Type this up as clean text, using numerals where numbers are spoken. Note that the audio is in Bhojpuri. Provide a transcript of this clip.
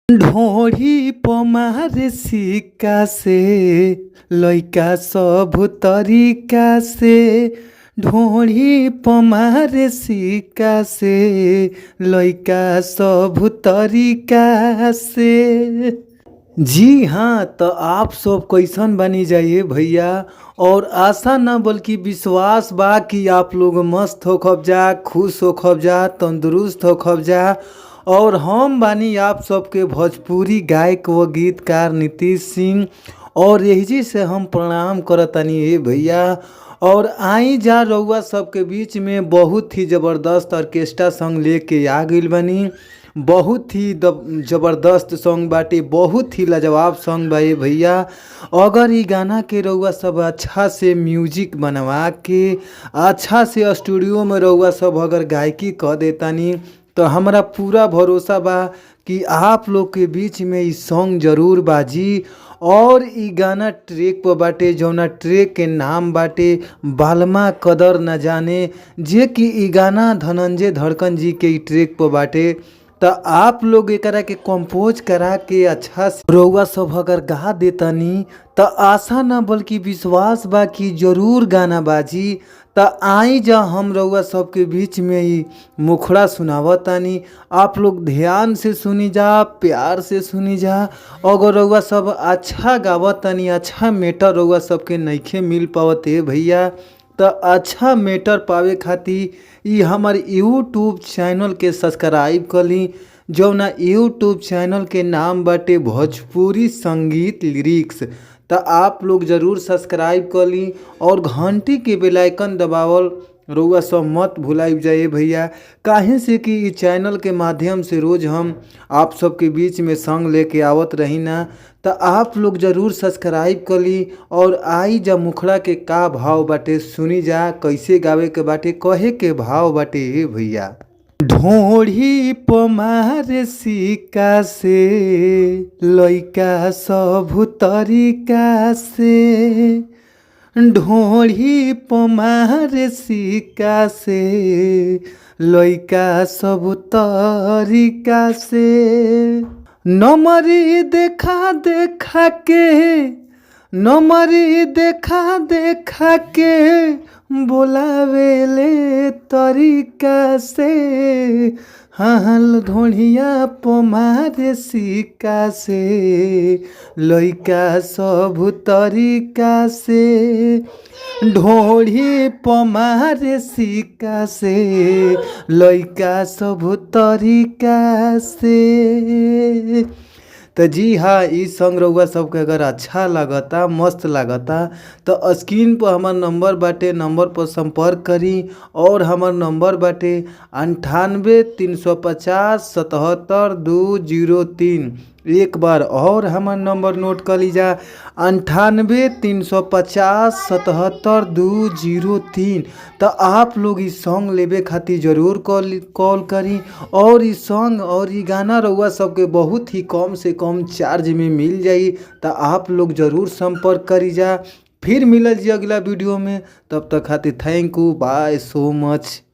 ढोढ़ी पमार सिक्का से लइका सब तरीका से, ढोढ़ी पमार सिक्का से लइका सब तरीका से। जी हाँ, तो आप सब कैसन बनी जाइए भैया। और आशा ना बल्कि विश्वास बा कि आप लोग मस्त हो जा, खुश हो जा, तंदुरुस्त हो जा। और हम बानी आप सबके भोजपुरी गायक व गीतकार नीतीश सिंह, और यही से हम प्रणाम करतनी ए भैया। और आई जा रउआ सबके बीच में बहुत ही ज़बरदस्त ऑर्केस्ट्रा सॉन्ग लेके आ गइल बानी। बहुत ही ज़बरदस्त सॉन्ग बाटे, बहुत ही लाजवाब सॉन्ग बा ये भैया। अगर ई गाना के रउआ सब अच्छा से म्यूजिक बनवा के अच्छा से स्टूडियो में रउआ सब अगर गायकी क देतानी तो हमरा पूरा भरोसा बा कि आप लोग के बीच में ई सॉन्ग जरूर बाजी। और ई गाना ट्रैक पर बाटे, जौना ट्रैक के नाम बाटे बालमा कदर न जाने, जे कि ई गाना धनंजय धड़कन जी के ई ट्रैक पर बाटे। तो आप लोग एकरा के कंपोज करा के अच्छा से रउआ सब अगर गा देतनी तो आशा ना बल्कि विश्वास बा कि जरूर गाना बाजी। तो आई जा हम रउआ सबके बीच में ई मुखड़ा सुनावतानी, आप लोग ध्यान से सुनी जा, प्यार से सुनी जा। अगर रउआ सब अच्छा गावतानी, अच्छा मैटर रउआ सबके नइखे मिल पावत ए भैया, तो अच्छा मैटर पावे खातिर ई हमार यूट्यूब चैनल के सब्सक्राइब कर ली, जौना यूट्यूब चैनल के नाम बाटे भोजपुरी संगीत लिरिक्स। तो आप लोग ज़रूर सब्सक्राइब कर ली और घंटी के बेल आइकन दबावल रउआ सब मत भुलाइब जाइए भैया। काहे से कि ई चैनल के माध्यम से रोज़ हम आप सबके बीच में संग लेके आवत रही ना। तो आप लोग ज़रूर सब्सक्राइब कर ली और आई जा मुखड़ा के का भाव बाटे सुनी जा, कैसे गावे के बाटे, कहे के भाव बाटे ए भैया। ढोढ़ी पमार सिक्का से लइका सब तरीका से, ढोढ़ी पमार सिक्का से लइका सब तरीका से। नमरी देखा देखा के, नमरी देखा देखा के बोलावेले तरीका से। हाँ, ढोढ़िया पमार सिक्का से लइका सब तरीका से, ढोढ़ी पमार सिक्का से लइका सब तरीका से। तो जी हाँ, ई सॉन्ग रउआ सबके अगर अच्छा लागता, मस्त लागता तो स्क्रीन पर हमार नंबर बाटे, नंबर पर संपर्क करी। और हमार नंबर बाटे 98 350 77 203। एक बार और हमार नंबर नोट कर लीजा, 98 350 77 203। तो आप लोग ई सॉन्ग लेवे खातिर ज़रूर कॉल करी। और ई सॉन्ग और ई गाना रउआ सबके बहुत ही कम से कम चार्ज में मिल जाई। तो आप लोग ज़रूर संपर्क करी जा। फिर मिलल जी अगला वीडियो में, तब तक खातिर thank you, bye so much.